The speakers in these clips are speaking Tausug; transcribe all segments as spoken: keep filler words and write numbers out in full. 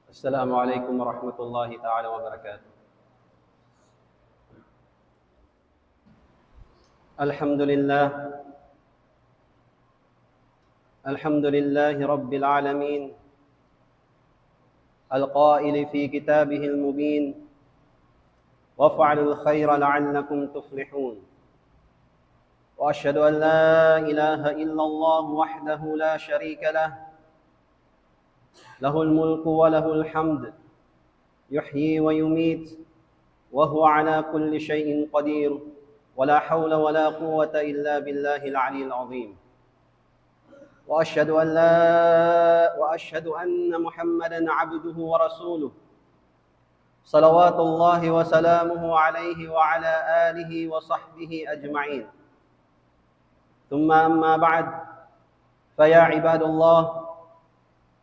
السلام عليكم ورحمة الله تعالى وبركاته. الحمد لله. الحمد لله رب العالمين. القائل في كتابه المبين: "وافعلوا الخير لعلكم تفلحون". وأشهد أن لا إله إلا الله وحده لا شريك له، له الملك وله الحمد، يحيي ويميت، وهو على كل شيء قدير، ولا حول ولا قوة إلا بالله العلي العظيم. وأشهد أن لا، وأشهد أن محمدا عبده ورسوله، صلوات الله وسلامه عليه وعلى آله وصحبه أجمعين. ثم أما بعد، فيا عباد الله،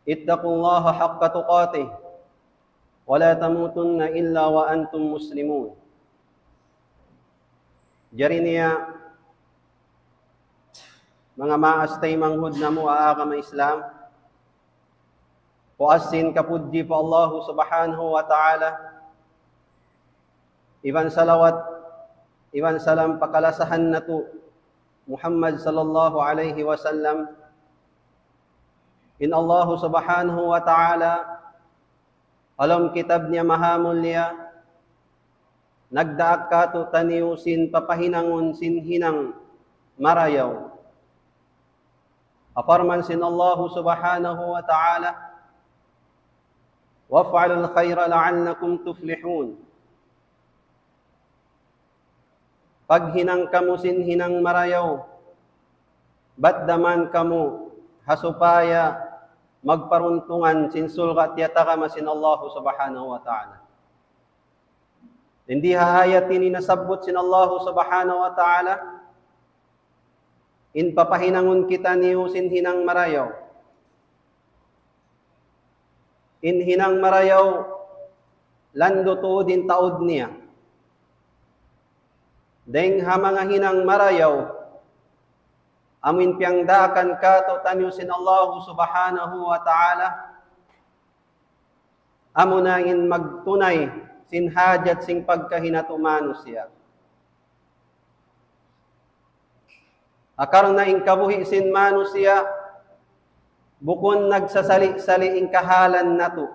اتقوا الله حق تقاته، ولا تموتن إلا وأنتم مسلمون. Jari niya, manga maas taymanghud namu' ha agama Islam, puas sin kapudji pa Allahu Subhanahu wa Ta'ala, iban salawat, iban salam pa kalasahan natu' Muhammad sallallahu alayhi wasallam. In Allahu Subhanahu wa Ta'ala, ha lawm kitab niya mahamulliya, nagdaak kātu'niyu sin papahinangun sin hinang marayaw. Ha parman sin Allahu Subhanahu wa Ta'ala: "وافعلوا الخير لعلكم تفلحون". Paghinang kamu sin hinang marayaw, bat daman kamu ha supaya magparuntungan sin surga' tiyatagama sin Allahu Subhanahu wa Ta'ala. Dayn di ha ayat ini nasabbut sin Allahu Subhanahu wa Ta'ala, in papahinangun kitaniyu sin hinang marayaw. In hinang marayaw, landu' tuud in taud niya. Dayng ha manga hinang marayaw, amu in piyangdaakan kātu'niyu sin Allahu Subhanahu wa Ta'ala, amuna in magtunay sin hajat sin pagkahi natu' manusiya'. Karna' in kabuhi' sin manusiya', bukun nagsasali'-sali' in kahalan natu'.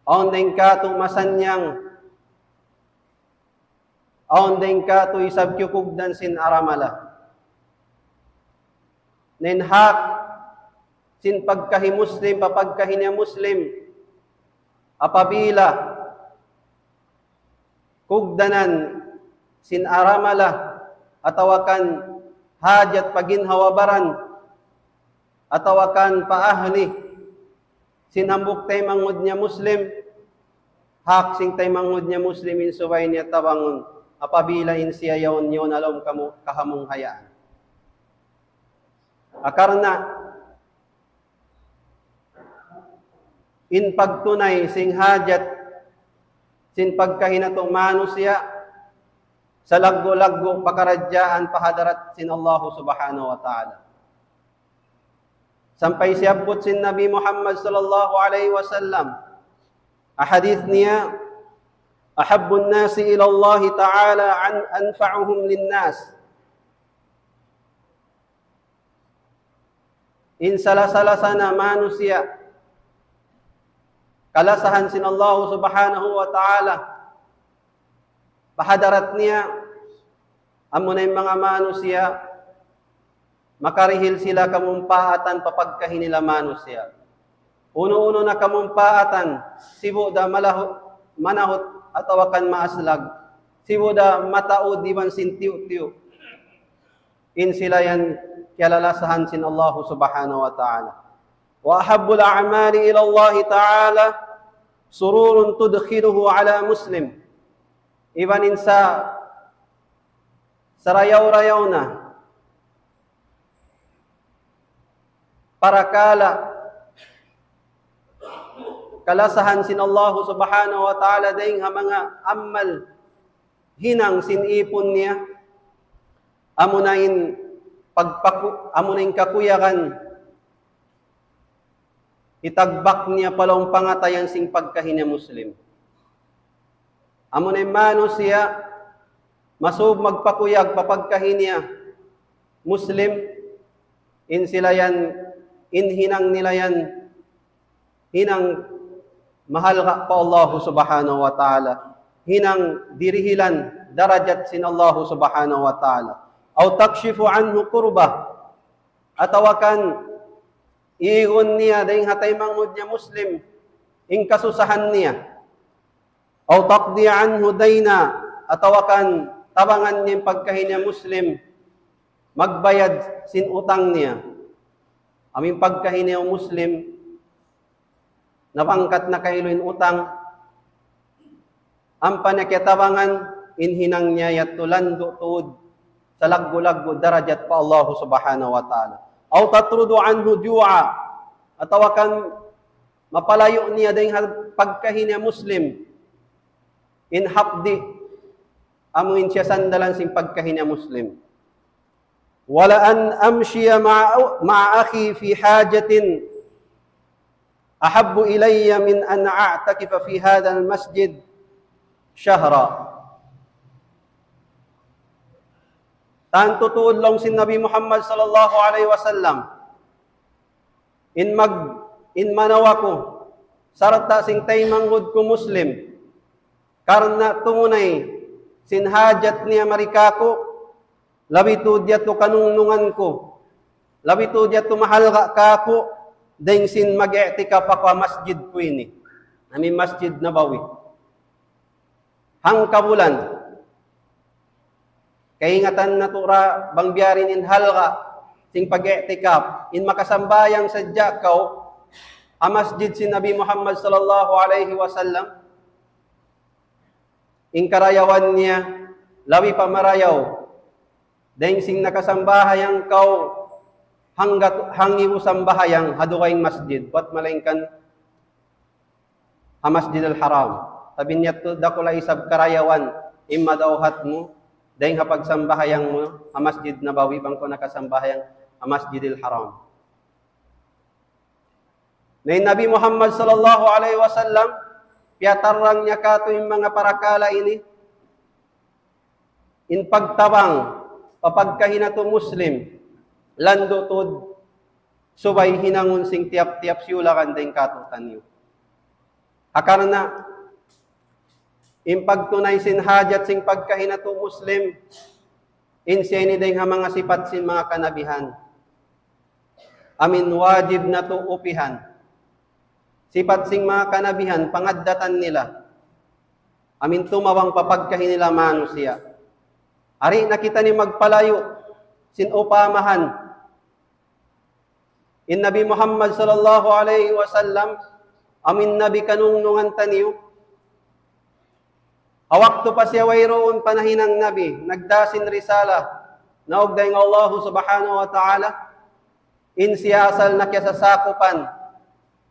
Awn dayng kātu' masannyang, awn dayng kātu' isab kiyukugdan sin aramala. Na in hak sin pagkahi Muslim, pa pagkahi niya Muslim, apabila kugdanan sin aramala atawa kan hajat pa ginhawa-baran atawa kan pa ahli sin hambuuk taymanghud niya Muslim, hak sin taymanghud niya Muslim in subay niya tabangun apabila in siya yaun, yaun ha lawm kamu-, kahamunghayaan. Karna' in pagtunay sin hajat sin pagkahi natu' manusiya', salaggu'-laggu' pakaradjaan pa hadarat sin Allahu Subhanahu wa Ta'ala. Sampay siyabbut sin Nabi Muhammad sallallahu alayhi wasallam, ha hadith niya: "أحب الناس إلى الله تعالى عن أنفعهم للناس". In salasa-lasa na manusiya', kalasahan sin Allahu Subhanahu wa Ta'ala pa hadarat niya, amuna in manga manusiya', makarihil sila kamumpaatan pa pagkahi nila manusiya'. Unu-unu na kamumpaatan, sibu' da malahut, manahut atawa kan maaslag, sibu' da mataud iban sin tiyu'-tiyu'. In sila yan kiyalalasahan sin Allahu Subhanahu wa Ta'ala. "وأحب الأعمال إلى الله تعالى سرور تدخله على مسلم". Iban in sa-, sarayaw-rayaw na parakala' kalasahan sin Allahu Subhanahu wa Ta'ala dayng ha manga amal hinang sin ipun niya, amuna in pagpaku-, amuna in kakuyagan hitagbak niya pa lawm pangatayan sin pagkahi niya Muslim. Amuna in manusiya', masub magpakuyag pa pagkahi niya Muslim, in sila yan, in hinang nila yan, hinang mahalga' pa Allahu Subhanahu wa Ta'ala, hinang dirihilan darajat sin Allahu Subhanahu wa Ta'ala. أو تكشف عنه كربه, atawa kan igun niya dayn ha taymanghud niya Muslim in kasusahan niya. أو تقضي عنه دينا, atawa kan tabangan niya in pagkahi niya Muslim, magbayad sin utang niya. Amu in pagkahi niya Muslim, napangkat na kahilu in utang, ampa niya kiyatabangan, in hinang niya yadtu landu' tuud salaggu'-laggu' darajat pa Allahu Subhanahu wa Ta'ala. أو تطرد عنه جوعا, atawa kan mapalayu' niya dayn ha pagkahi niya Muslim in hapdi', amu in siyasandalan sin pagkahi niya Muslim. ولأن أمشي مع، مع أخي في حاجة أحب إلي من أن أعتكف في هذا المسجد شهرا. Tantu tuud laung sin Nabi Muhammad sallallahu alayhi wasallam, in mag-, in manaw aku sarta' sin taymanghud ku Muslim, karna' tumunay sin hajat niya mari kāku', labi tuud yadtu kanungnungan ku, labi tuud yadtu mahalga' kāku', dayn sin mag-i'tikaf aku ha masjid ku ini, amu in Masjid Nabawi. Hangkabulan. Kaingatan natu' ra bang biya' diin in halga' sin pag-i'tikaf, in makasambahayang sadja kaw ha masjid sin Nabi Muhammad sallallahu alayhi wasallam, in karayawan niya labi pa marayaw dayn sin nakasambahayang kaw hangga, hangibu sambahayang ha dugaing masjid, buwat malaingkan ha Masjidil Haram. Sabab in yadtu dakula' isab karayawan in madawhat mu dayn ha pagsambahayang mu ha Masjid Nabawi bang kaw nakasambahayang ha Masjidil Haram. Na in Nabi Muhammad sallallahu alayhi wasallam, piyatarrang niya kātu' in manga parakala' ini, in pagtabang pa pagkahi natu' Muslim, landu' tuud subay hinangun sin tiyap-tiyap siyulakan dayn kātu'niyu. Ha karna' in pagtunay sin hajat sin pagkahi natu' Muslim, in siya ini dayn ha manga sipat sin manga kanabihan. Amu in wajib natu' upihan. Sipat sin manga kanabihan, pangaddatan nila. Amu in tumabang pa pagkahi nila manusiya'. Di' na kitaniyu magpalayu' sin upamahan. In Nabi Muhammad sallallahu alayhi wasallam, amu in Nabi kanungnungan taniyu. Ha waktu pa siya wayruun pa nahinang Nabi, nagdā sin risala, naug dayn ha Allahu Subhanahu wa Ta'ala, in siya asal na kiyasasakupan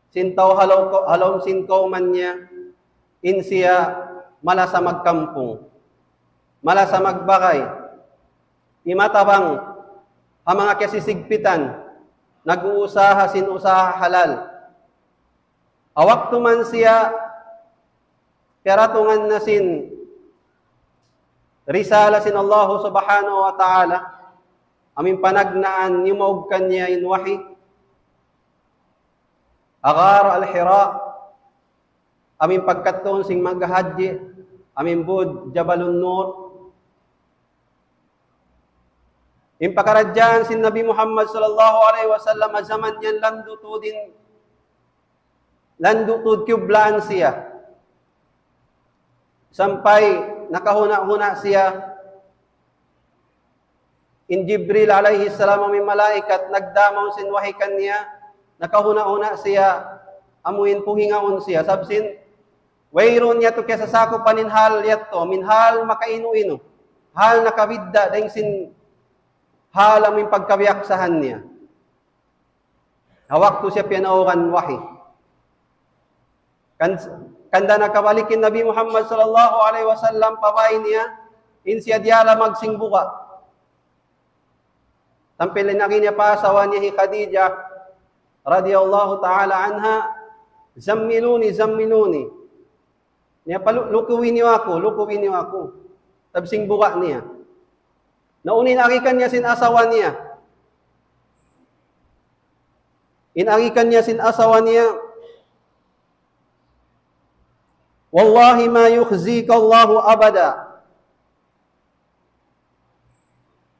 sin tau ha lawm, ha lawm sin kawman niya, in siya malasa magkampung, malasa magbagay, di' matabang ha manga kasisigpitan, nag-uusaha sin usaha halal. Ha waktu man siya piyaratungan na sin risala sin Allahu Subhanahu wa Ta'ala, amu in panagnaan nimaug kaniya in wahi, ha Ghar al-Hira, amu in pagkadtuun sin maghahadji, amu in bud Jabalun Nur. In pakaradjaan sin Nabi Muhammad sallallahu alayhi wasallam ha jaman yan landu' tuud in, landu' tuud kiyublaan siya. Sampay nakahuna'-huna' siya, in Jibril alayhi salam amu in malaikat nagdā mawn sin wahi kaniya, nakahuna'-huna' siya, amu in puhingaun siya. Sabab sin, wayruun yadtu kiyasasakupan in hal yadtu, amu in hal makainu-inu. Hal nakabidda' dayn sin hal amu in pagkabiyaksahan niya. Ha waktu siya piyanaugan wahi. Kan, hangkan da nakabalik in Nabi Muhammad sallallahu alayhi wasallam pa bāy niya, in siya diyara magsingbuka. Sampay in agi niya pa asawa niya hi Khadijah radiyallahu ta'ala anha, "Zammiluni, zammiluni." Niya pa, "Lu-, lukuwi niyu aku, lukuwi niyu aku." Sabab sin buga' niya. Na unu in agi kaniya sin asawa niya. In agi kaniya sin asawa niya, "Wallahi ma yukhzika Allahu abada."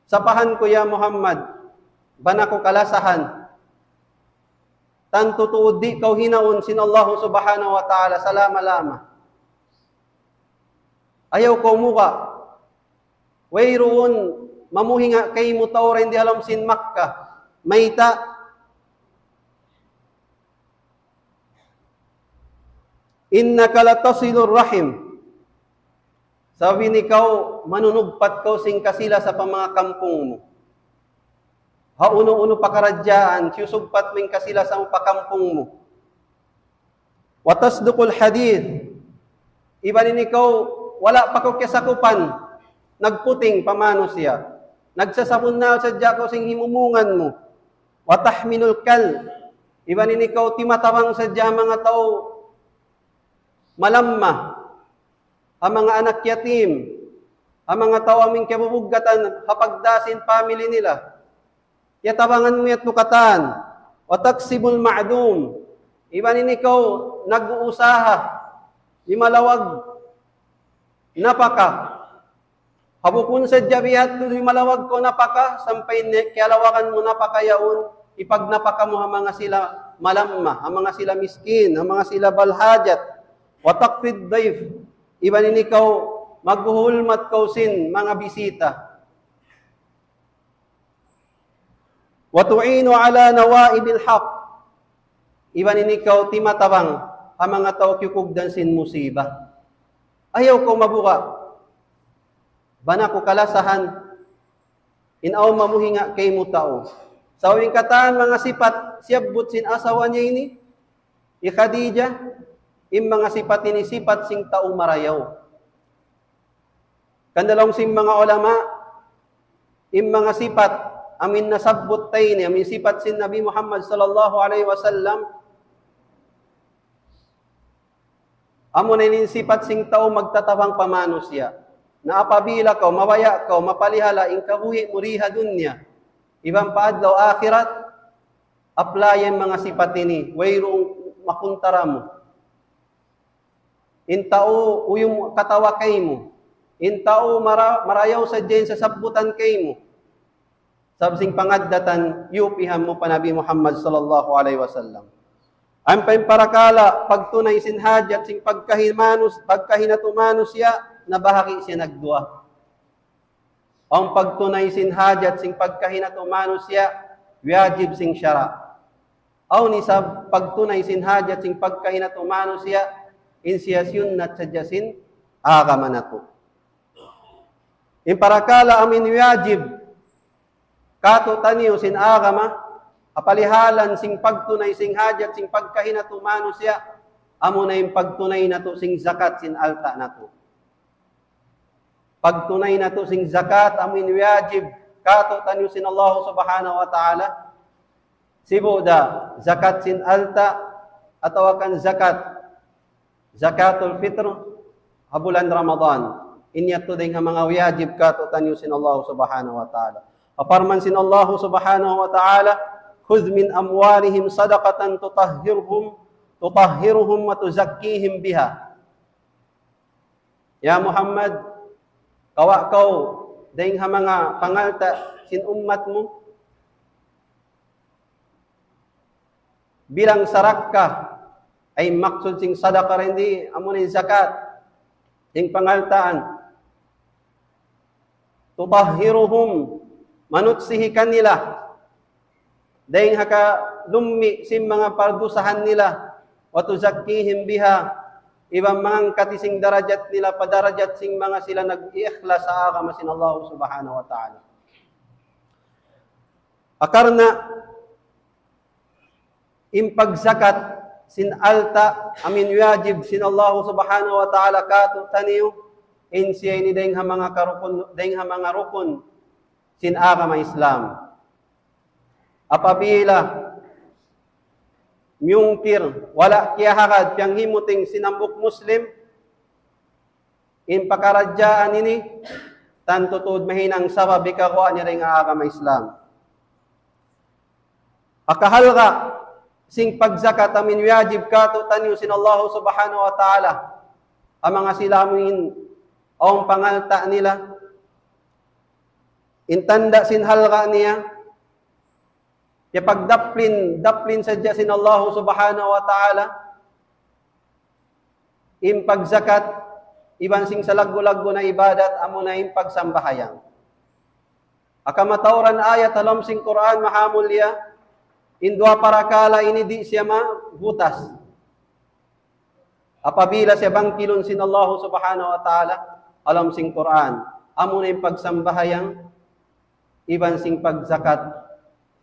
Sapahan ku, ya Muhammad, bang aku kalasahan. Tantu tuud di' kaw hinaun sin Allahu Subhanahu wa Ta'ala salama-lama. Ayaw kaw muga'. Wayruun mamuhinga' kaymu tau dayn di ha lawm sin Makkah. Mayta'? "Innaka latasilur rahim." Sabab in ikaw, manunugpat kaw sin kasilas pa manga kampung mu. Ha unu-unu pakaradjaan, siyusugpat mu in kasilas mu pa kampung mu. "Wa tasduqul hadith." Iban in ikaw, wala' pa kaw kiyasakupan, nagputing pa manusiya'. Nagsasabunnal sadja kaw sin himumungan mu. "Wa tahmilul kal." Iban in ikaw timatabang sadja ha manga tau malamma, ha manga anak yatim, ha manga tau amu in kiyabubugatan ha pagdā sin family nila. Tiyatabangan mu yadtu katan. "Wa taksibul ma'dum." Iban in ikaw nag-uusaha, di' malawag napaka. Ha bukun sadja biya' hādtu di' malawag kaw napaka, sampay ne-, kiyalawagan mu napaka yaun, ipagnapaka mu ha manga sila malamma, ha manga sila miskin, ha manga sila balhajat. "Wa taqrid dayf." Iban in ikaw maghuhulmat kaw sin manga bisita. "Wa tu'inu ala nawaibil haq." Iban in ikaw timatabang ha manga tau kiyukugdan sin musiba. Ayaw kaw mabuga'. Bang aku kalasahan, in awn mamuhinga' kaymu tau. Sa' in katan manga sipat siyabbut sin asawa niya ini, hi Khadijah, in manga sipat ini sipat sin tau marayaw. Hangkan laung sin manga ulama, in manga sipat amu in nasabbut ta ini, amu in sipat sin Nabi Muhammad sallallahu alayhi wasallam, amu na in sipat sin tau magtatabang pa manusiya'. Na apabila kaw, mabaya' kaw, mapalihala in kabuhi' mu di ha dunya, iban pa adlaw akhirat, apply in manga sipat ini, wayruun makuntara mu. In tau uyum katawa kaymu. In tau mara-, marayaw sadja in sasabbutan kaymu. Sabab sin pangaddatan, yupihan mu pa Nabi Muhammad sallallahu alayhi wasallam. Ampa in parakala', pagtunay sin hajat, sin pagkahi manus-, pagkahi natu' manusiya', na bahagi' siya nagduwa. Awn pagtunay sin hajat sin pagkahi natu' manusiya', wajib sin sara'. Awn isab pagtunay sin hajat sin pagkahi natu' manusiya', in siya siyunnat sadja sin agama natu'. In parakala' amu in wajib kātu'niyu sin agama, ha palihalan sin pagtunay sin hajat sin pagkahi natu' manusiya', amu na in pagtunay natu' sin zakat sin alta' natu'. Pagtunay natu' sin zakat, amu in wajib kātu'niyu sin Allah Subhanahu wa Ta'ala. Sibu' da zakat sin alta' atawa kan zakat, zakatul fitr, ha bulan Ramadan. In yadtu dayn ha manga wajib kātu'niyu sin Allah Subhanahu wa Ta'ala. Parman sin Allah Subhanahu wa Ta'ala, "Khudh min amwalihim sadaqatan tutahhiruhum, tutahhiruhum wa tuzakkihim biha." Ya Muhammad, kawa' kaw dayn ha manga pangalta' sin ummat mu bilang sarakka, ay maksud sin sadaqa dayn di, amu na in zakat, sin pangaltaan. Tutahhiruhum, manutsi kanila dayn ha kalummi' sin manga pardusahan nila, wa tuzakkihim biha, iban mangangkat sin darajat nila pa darajat sin manga sila nag-iikhlas ha agama sin Allah Subhanahu wa Ta'ala. Karna' in pagzakat sin alta', amu in wajib sin Allah Subhanahu wa Ta'ala kātu'niyu, in siya ini dayn ha manga karukun, dayn ha manga rukun sin agama Islam. Apabila miyungkir, wala' kiyahagad, piyanghimuting sin hambuuk Muslim, in pakaradjaan ini, tantu tuud mahinang sabab hikaguwa' niya dayn ha agama Islam. Ha kahalga' sin pagzakat amu in wajib kātu'niyu sin Allah Subhanahu wa Ta'ala, ha manga sila amu in awn pangalta' nila, in tanda' sin halga' niya, ya pagdaplin, daplin sadja sin Allah Subhanahu wa Ta'ala, in pagzakat, iban sin salaggu'-laggu' na ibadat, amuna in pagsambahayang. Ha kamatauran ayat ha lawm sin Qur'an mahamulliya, in duwa parakala' ini di' siya mabutas apabila siya bangkilun sin Allah Subhanahu wa Ta'ala ha lawm sin Qur'an. Amuna in pagsambahayang, iban sin pagzakat,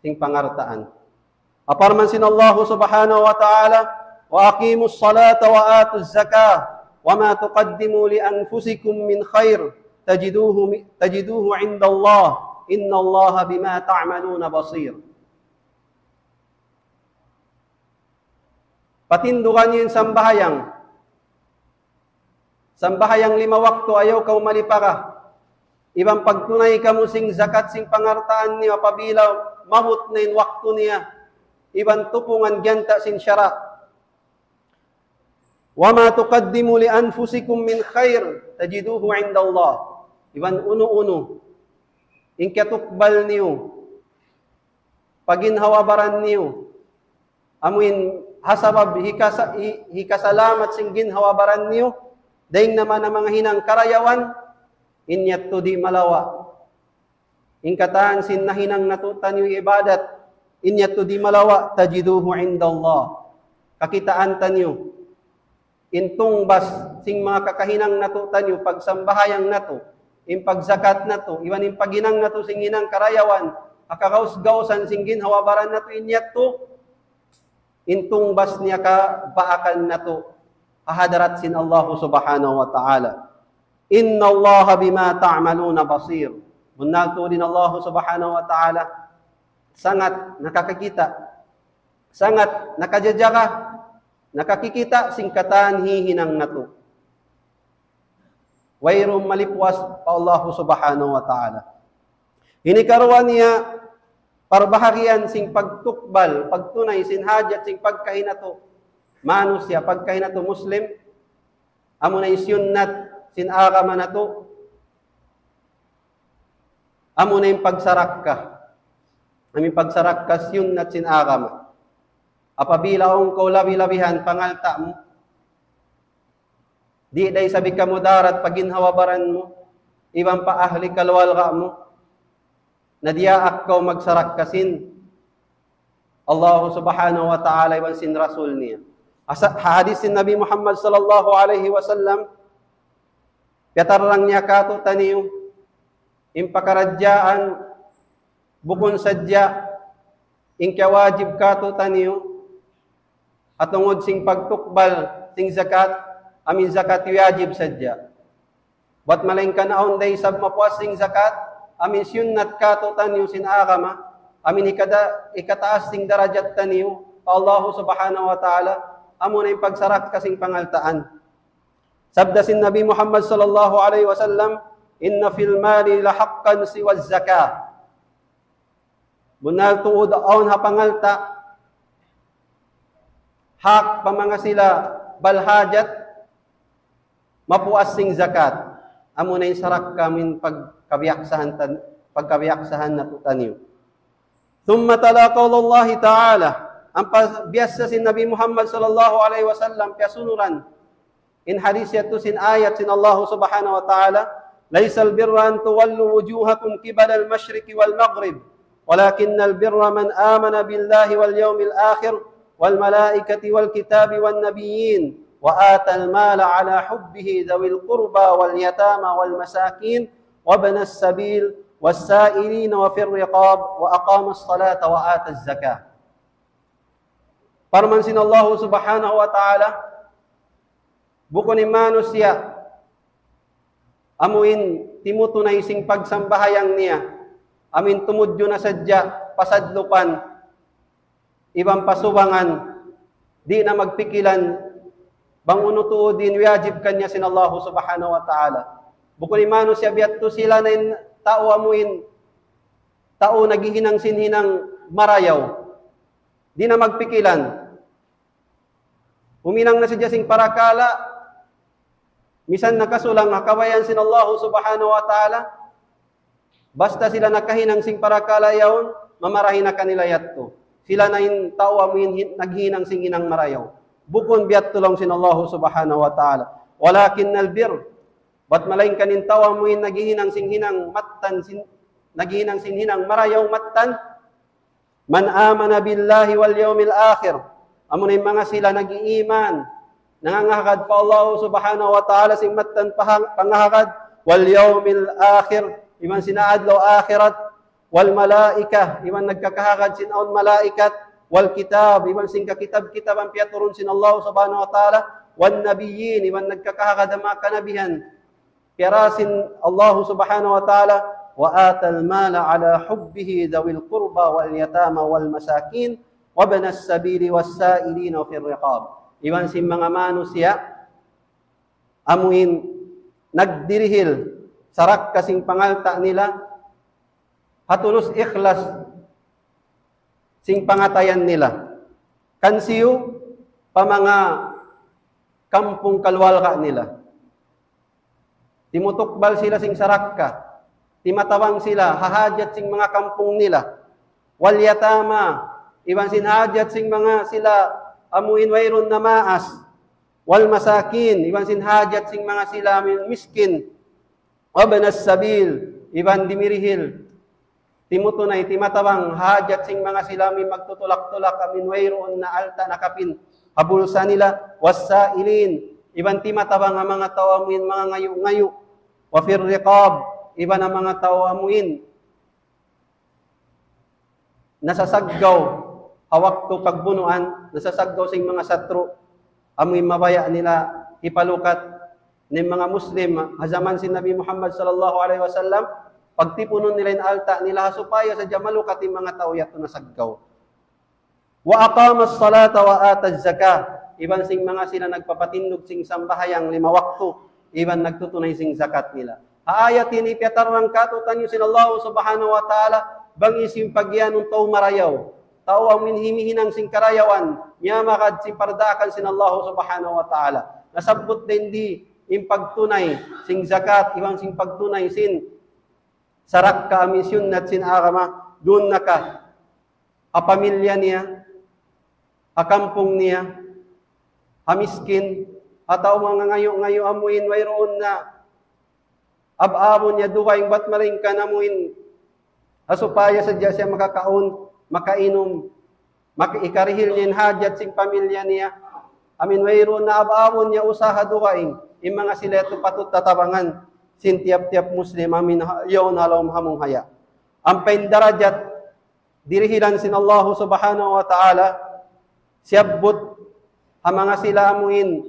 sin pangaltaan. Ha parman sin Allah Subhanahu wa Ta'ala, وأقيموا الصلاة وآتوا الزكاة وما تقدموا لأنفسكم من خير تجدوه تجدوه عند الله إن الله بما تعملون بصير. Patindugan niyu in sambahayang. Sambahayang lima waktu, ayaw kaw malipaga. Iban pagtunay kamu sin zakat sin pangaltaan niyu apabila maabut na in waktu niya. Iban tupungan ganta' sin sara'. وما تقدموا لأنفسكم من خير تجدوه عند الله. Iban unu-unu in kiyatukbal niyu pa ginhawa-baran niyu, amu in ha sabab hikasa-, hi-, hikasalamat sin ginhawa-baran niyu, dayn ha manga hinang karayawan, in yadtu di' malawa'. In katan sin nahinang natu' taniyu ibadat, in yadtu di' malawa', تجدوه عند الله. Kakitaan taniyu in tungbas sin manga kakahinang natu' taniyu, pagsambahayang natu', in pagzakat natu', iban in paghinang natu' sin hinang karayawan, ha kagaus-gausan sin ginhawa-baran natu', in yadtu, in tungbas niya kabaakan natu' ha hadarat sin Allah Subhanahu wa Ta'ala. إن الله بما تعملون بصير. Bunnal tuud in Allah Subhanahu wa Ta'ala sangat nakakakita', sangat nakajajaga, nakakikita' sin katan hihinang natu'. Wayruun malipuas pa Allah Subhanahu wa Ta'ala. Ini karuwa niya parbahagian sin pagtukbal, pagtunay sin hajat sin pagkahi natu' manusiya', pagkahi natu' Muslim, amuna in siyunnat sin agama natu', amuna in pagsarakka. Amu in pagsarakka siyunnat sin agama. Apabila awn kaw labi-labihan pangalta' mu, di' da isab ikamudarat pa ginhawa-baran mu, iban pa ahli kaluarga mu, na diyaak kaw magsarakka sin Allah Subhanahu wa Ta'ala iban sin Rasul niya. Asa-, ha hadis sin Nabi Muhammad sallallahu alayhi wasallam, piyatarrang niya kātu'niyu in pakaradjaan bukun sadja in kiyawajib kātu'niyu, ha tungud sin pagtukbal sin zakat, amu in zakat wajib sadja. Bat malaingkan awn da isab mapuas sin zakat, amu in siyunnat kātu'niyu sin agama, amu in hikada-, hikataas sin darajat taniyu pa Allah Subhanahu wa Ta'ala, amuna in pagsarakka sin pangaltaan. Sabda sin Nabi Muhammad sallallahu alayhi wasallam, إن في المال لحقا سوى الزكاة. Bunnal tuud awn ha pangalta' hak pa manga sila balhajat mapuas sin zakat. Amuna in sarakka amu in pagkabiyaksahan tan-, pagkabiyaksahan natu' taniyu. ثم تلا قول الله تعالى. Ampa biyassa sin Nabi Muhammad sallallahu alayhi wasallam piyasunuran in hadis yadtu sin ayat sin Allah Subhanahu wa Ta'ala, ليس البر أن تولوا وجوهكم قبل المشرق والمغرب ولكن البر من آمن بالله واليوم الآخر والملائكة والكتاب والنبيين وآتى المال على حبه ذوي القربى واليتامى والمساكين وابن السبيل والسائلين وفي الرقاب وأقام الصلاة وآتى الزكاة. Parman sin Allah Subhanahu wa Ta'ala, bukun in manusiya' amu in timutunay sin pagsambahayang niya, amu in tumudju na sadja pa sadlupan iban pa subangan, Di' na magpikilan bang unu tuud in wajib kaniya sin Allah Subhanahu wa Ta'ala. Bukun in manusiya' biya' tu sila na in tau amuin, tau naghihinang sin hinang marayaw. Di' na magpikilan. Huminang na sadja sin parakala', misan nakasulang ha kabayaan sin Allah Subhanahu wa Ta'ala, basta sila nakahinang sin parakala' yaun, mamarahi na kanila yadtu. Sila na in tau amuin hin-, naghinang sin hinang marayaw. Bukun biya' tu laung sin Allah Subhanahu wa Ta'ala. ولكن البر, bat malaingkan in tau amuin naghihinang sin hinang mattan sin, naghihinang sin hinang marayaw mattan, من آمن بالله واليوم الآخر. Amuna in manga sila nag-iiman, nangangahagad pa Allah Subhanahu wa Ta'ala sin mattan pahang-, pangahagad, واليوم الآخر, iban sin adlaw akhirat, والملائكة, iban nagkakahagad sin awn malaikat, والكتاب, iban sin kakitab-kitaban piyaturun sin Allah Subhanahu wa Ta'ala, والنبيين, iban nagkakahagad ha manga kanabihan piyara sin Allah Subhanahu wa Ta'ala, وآتى المال على حبه ذوي القربى واليتامى والمساكين وابن السبيل والسائلين وفي الرقاب. Iban sin manga manusiya' amuin nagdirihil sarakka sin pangalta' nila, ha tulus ikhlas sin pangatayan nila. Kansiyu, pa manga kampung kaluarga nila. Timutukbal sila sin sarakka. Timatabang sila ha hajat sin manga kampung nila. واليتامى, iban sin hajat sin manga sila amuin wayruun na maas. والمساكين, iban sin hajat sin manga sila amuin miskin. وابن السبيل, iban dimirihil. Timutunay, timatabang hajat sin manga sila amuin magtutulak-tulak amuin wayruun na alta' nakapin ha bulsa nila. والسائلين, iban timatabang ha manga tau amuin manga ngayu'-ngayu'. وفي الرقاب, iban ha manga tau amuin nasasaggaw ha waktu pagbunuan, nasasaggaw sin manga satru', amuin mabaya' nila hipalukat in manga Muslim ha jaman sin Nabi Muhammad sallallahu alayhi wasallam, pagtipunun nila in alta' nila ha supaya sadja malukat in manga tau yadtu nasaggaw. وأقام الصلاة وآتى الزكاة. Iban sin manga sila nagpapatindug sin sambahayang lima waktu, iban nagtutunay sin zakat nila. Ha ayat ini piyatarrang kātu'niyu sin Allah Subhanahu wa Ta'ala, bang hisiyu in pagiyanun tau marayaw. Tau amuin himihinang sin karayawan, miyamagad sin pardaakan sin Allah Subhanahu wa Ta'ala. Nasabbut dayn di in pagtunay sin zakat, iban sin pagtunay sin sarakka amuin siyunnat sin agama, duun na ka ha pamilya niya, ha kampung niya, ha miskin, ha tau manga ngayu'-ngayu' amuin wayruun na ab-abun niya dugaing bat malaingkan amuin ha supaya sadja siya makakaun, makainum, maka-, ikarihil niya in hajat sin pamilya niya. Amuin wayruun na ab-abun niya usaha dugaing, in manga sila yadtu patut tatabangan sin tiyap-tiyap Muslim amuin ha-, yaun ha lawm hamung haya. Ampa in darajat dirihilan sin Allah Subhanahu wa Ta'ala, siyabbut ha manga sila amuin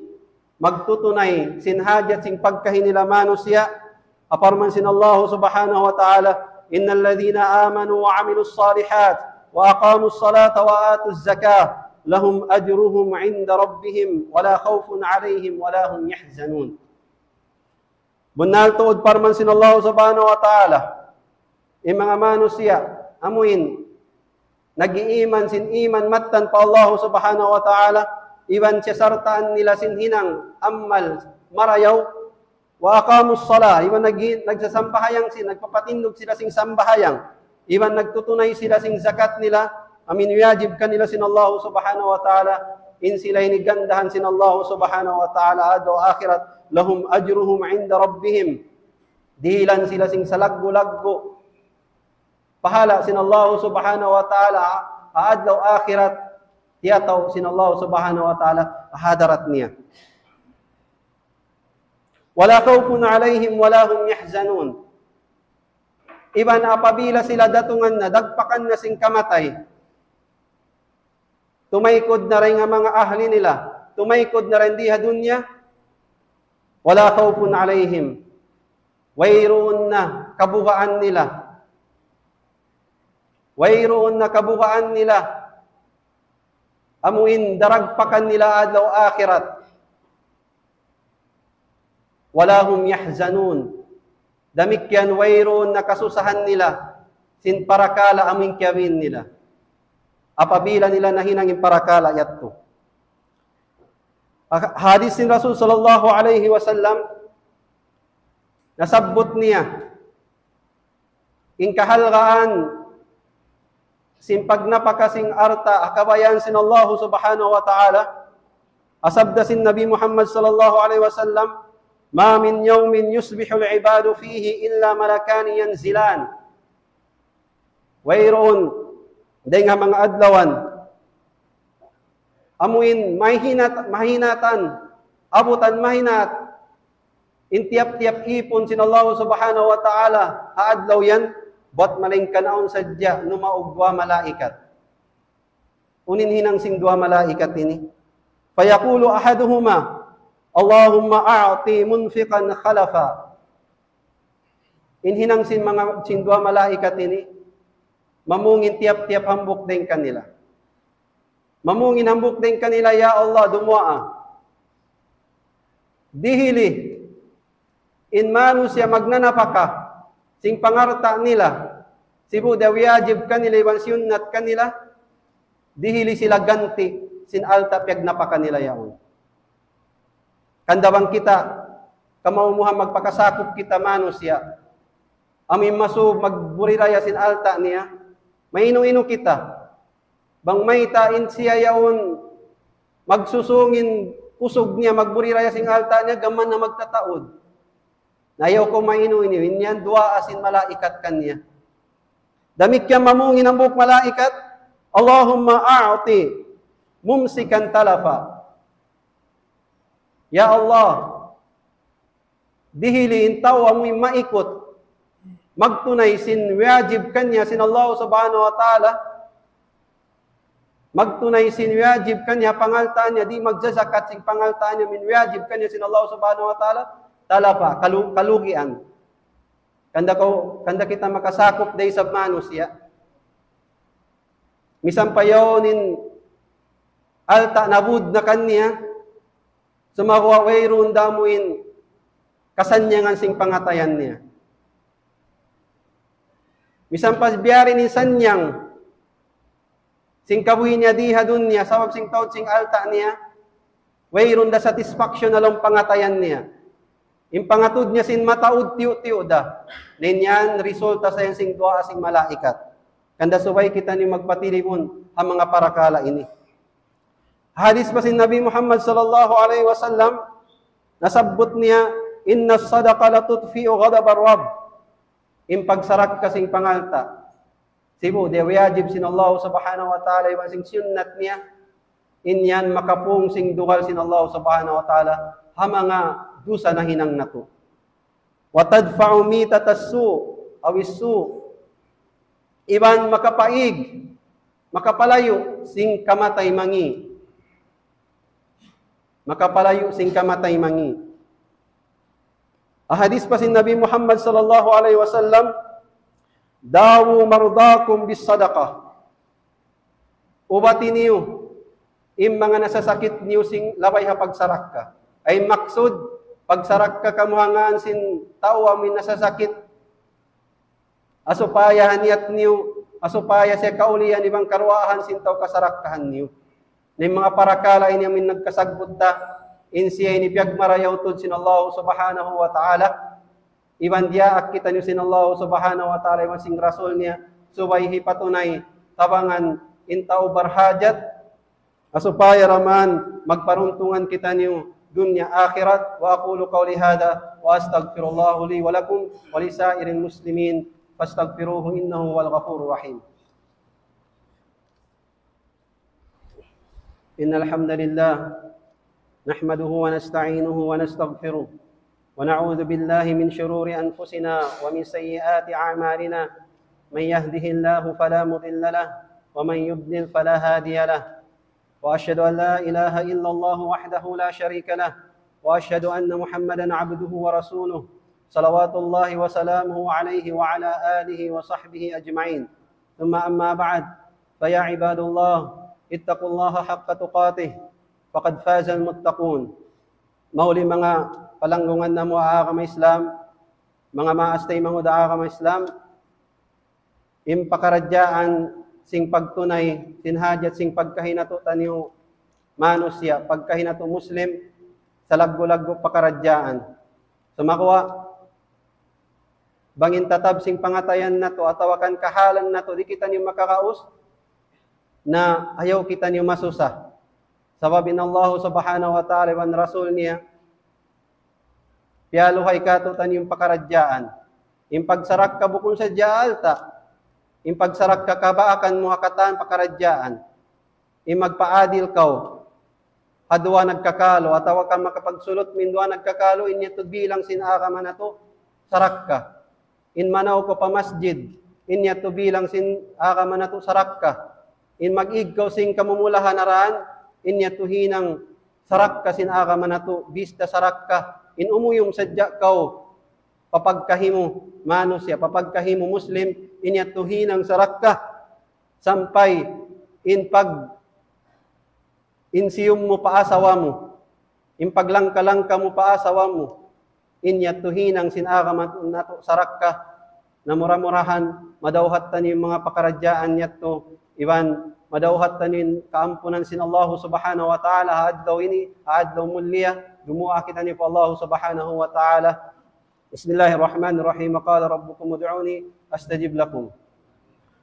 magtutunay sin hajat sin pagkahi nila manusiya', ha parman sin Allah Subhanahu wa Ta'ala, إن الذين آمنوا وعملوا الصالحات وأقاموا الصلاة وآتوا الزكاة لهم أجرهم عند ربهم ولا خوف عليهم ولا هم يحزنون. Bunnal tuud parman sin Allah Subhanahu wa Ta'ala, in manga manusiya' amuin nag-iiman sin iman mattan pa Allah Subhanahu wa Ta'ala, iban siyasartaan nila sin hinang amal marayaw, وأقاموا الصلاة, iban nag-, nagsasambahayang sila, nagpapatindug sila sin sambahayang, iban nagtutunay sila sin zakat nila, amuin wajib kanila sin Allah Subhanahu wa Ta'ala, in sila ini gandahan sin Allah Subhanahu wa Ta'ala adlaw akhirat, لهم أجرهم عند ربهم. Dihilan sila sin salaggu'-laggu' pahala' sin Allah Subhanahu wa Ta'ala ha adlaw akhirat, tiyataw sin Allah Subhanahu wa Ta'ala ha hadarat niya. ولا خوف عليهم ولا هم يحزنون. Iban apabila sila datungan na, dagpakan na sin kamatay, tumaykud na dayn ha manga ahli nila, tumaykud na dayn di ha dunya, ولا خوف عليهم. Wayruun na kabugaan nila. Wayruun na kabugaan nila. Amuin daragpakan nila adlaw akhirat. ولا هم يحزنون. Damikkiyan wayruun na kasusahan nila sin parakala' amuin kiyabin nila. Apabila nila nahinang in parakala' yadtu. Ha-, hadis sin Rasul sallallahu alayhi wasallam, nasabbut niya in kahalgaan sin pagnapaka sin alta' ha kabayaan sin Allah Subhanahu wa Ta'ala. Sabda sin Nabi Muhammad sallallahu alayhi wasallam, ما من يوم يصبح العباد فيه إلا ملكان ينزلان. Wayruun dayn ha manga adlawan amuin mahinat-, mahinatan, abutan mahinat in tiyap-tiyap ipun sin Allah Subhanahu wa Ta'ala ha adlaw yan, bat malayngkan awn sadja numaug duwa malaikat. Unu in hinang sin duwa malaikat ini? فيقول أحدهما: اللهم أعط منفقا خلفا. In hinang sin manga, sin duwa malaikat ini, mamung in tiyap-tiyap hambuuk dayn kanila. Mamung in hambuuk dayn kanila, "Ya Allah, dumuwaa. Dihili in manusiya' magnanapaka sin pangalta' nila, sibu' da wiyajib kanila iban siyunnat kanila, dihili sila ganti' sin alta' piyagnapaka nila yaun." Hangkan da bang kita, kamaumuhan magpakasakup kita manusiya', amuin masub magburi-raya sin alta' niya, mainu-inu kita. Bang mayta' in siya yaun magsusung in kusug niya, magburi-raya sin alta' niya, gam mayan na magtataud. Na ayaw kaw mainu-inu, in yan duwaa sin malaikat kaniya. Damikkiyan mamung in hambuuk malaikat, اللهم أعط ممسكا تلفا. Ya Allah, dihili in tau amuin maikut magtunay sin wajib kaniya sin Allah Subhanahu wa Ta'ala, magtunay sin wajib kaniya pangalta' niya, di' magzazakat sin pangalta' niya amuin wajib kaniya sin Allah Subhanahu wa Ta'ala, talafa, kalu-, kalugian. Hangkan da kaw, hangkan da kita makasakup da isab manusiya'. Misan pa yaun in alta' nabud na kaniya, sumagawa' wayruun da amuin kasannyangan sin pangatayan niya. Misan pa biya' diin in sannyang sin kabuhi' niya di ha dunya, sabab sin taud sin alta' niya, wayruun da satisfaction ha lawm pangatayan niya. In pangatud niya sin mataud tiyu'-tiyu' da. Na in yan, resulta sa yan sin duwaa sin malaikat. Hangkan da subay kitaniyu magpatilibun ha manga parakala' ini. Hadis pa sin Nabi Muhammad sallallahu alayhi wasallam, nasabbut niya, إن الصدقة لتطفئ غضب الرب. In pagsarakka sin pangalta', sibu' da wiyajib sin Allah Subhanahu wa Ta'ala, iban sin siyunnat niya, in yan makapung sin dugal sin Allah Subhanahu wa Ta'ala ha manga dusa nahinang natu'. وتدفع ميتة السوء أو السوء. Iban makapaig, makapalayu' sin kamatay mangi'. Makapalayu' sin kamatay mangi'. Ha hadis pa sin Nabi Muhammad sallallahu alayhi wasallam, داووا مرضاكم بالصدقة. Ubati niyu in manga nasasakit niyu sin labay ha pagsarakka. Ay maksud, pagsarakka kamu ha ngan sin tau amuin nasasakit. Ha supaya ha niyat niyu, ha supaya siya kaulian iban karuwaahan sin tau kasarakkahan niyu. Na in manga parakala' ini amuin nagkasagbuta, in siya ini piyagmarayaw tuud sin Allah Subhanahu wa Ta'ala. Iban diyaak kitaniyu sin Allah Subhanahu wa Ta'ala iban sin Rasul niya, subay hipatunay tabangan in tau barhajat, ha supaya da man magparuntungan kitaniyu dunya akhirat. وأقول قولي هذا وأستغفر الله لي ولكم ولسائر المسلمين فاستغفروه إنه هو الغفور الرحيم. إن الحمد لله نحمده ونستعينه ونستغفره ونعوذ بالله من شرور أنفسنا ومن سيئات أعمالنا. من يهده الله فلا مضل له ومن يضلل فلا هادي له. وأشهد أن لا إله إلا الله وحده لا شريك له وأشهد أن محمدا عبده ورسوله صلوات الله وسلامه عليه وعلى آله وصحبه أجمعين. ثم أما بعد، فيا عباد الله، اتقوا الله حق تقاته وقد فاز المتقون. Mahuli manga palanggungan namu' ha agama Islam, manga maas taymanghud ha agama Islam, in pakaradjaan sin pagtunay sin hajat sin pagkahi natu' taniyu manusiya', pagkahi natu' Muslim, salaggu'-laggu' pakaradjaan. Sumagawa', bang in tatab sin pangatayan natu' atawa kan kahalan natu', di' kitaniyu makakaus, na ayaw kitaniyu masusa. Sabab in Allahu Subhanahu wa Ta'ala iban Rasul niya, piyaluhay kātu'niyu in pakaradjaan. In pagsarakka bukun sadja alta'. In pagsarakka kabaakan mu ha katan pakaradjaan. In magpaadil kaw ha duwa nagkakalu, atawa ka makapagsulut in duwa nagkakalu, in yadtu bilang sin agama natu' sarakka. In manaw kaw pa masjid, in yadtu bilang sin agama natu' sarakka. In mag-ig kaw sin kamumulahan ha dān, in yadtu hinang sarakka sin agama natu', bista sarakka. In umuyum sadja kaw pa pagkahi mu manusiya', pa pagkahi mu Muslim, in yadtu hinang sarakka. Sampay in pag, in siyum mu pa asawa mu, in paglangka-langka mu pa asawa mu, in yadtu hinang sin agama natu' sarakka. Na mura-murahan, madawhat taniyu in manga pakaradjaan yadtu, iban madawhat taniyu in kaampunan sin Allahu Subhanahu wa Ta'ala ha adlaw ini, ha adlaw mulia, dumuwaa kitaniyu pa Allahu Subhanahu wa Ta'ala. بسم الله الرحمن الرحيم. قال ربكم ادعوني أستجب لكم.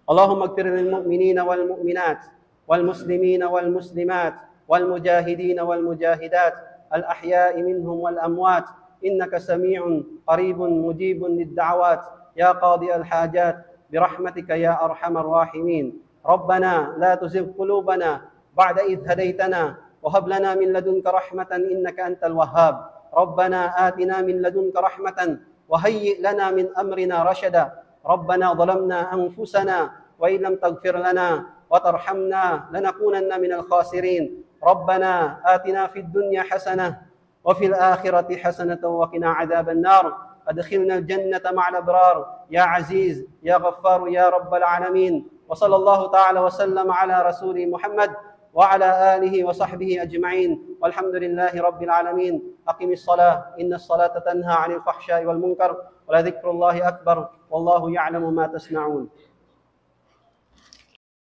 اللهم اغفر للمؤمنين والمؤمنات والمسلمين والمسلمات والمجاهدين والمجاهدات الأحياء منهم والأموات إنك سميع قريب مجيب للدعوات يا قاضي الحاجات برحمتك يا أرحم الراحمين. ربنا لا تزغ قلوبنا بعد إذ هديتنا وهب لنا من لدنك رحمة إنك أنت الوهاب. ربنا آتنا من لدنك رحمة وهيئ لنا من أمرنا رشدا. ربنا ظلمنا أنفسنا وإن لم تغفر لنا وترحمنا لنكونن من الخاسرين. ربنا آتنا في الدنيا حسنة وفي الآخرة حسنة وقنا عذاب النار. أدخلنا الجنة مع الأبرار يا عزيز يا غفار يا رب العالمين. وصلى الله تعالى وسلم على رسوله محمد وعلى آله وصحبه أجمعين. والحمد لله رب العالمين. أقم الصلاة إن الصلاة تنهى عن الفحشاء والمنكر ولذكر الله أكبر والله يعلم ما تصنعون.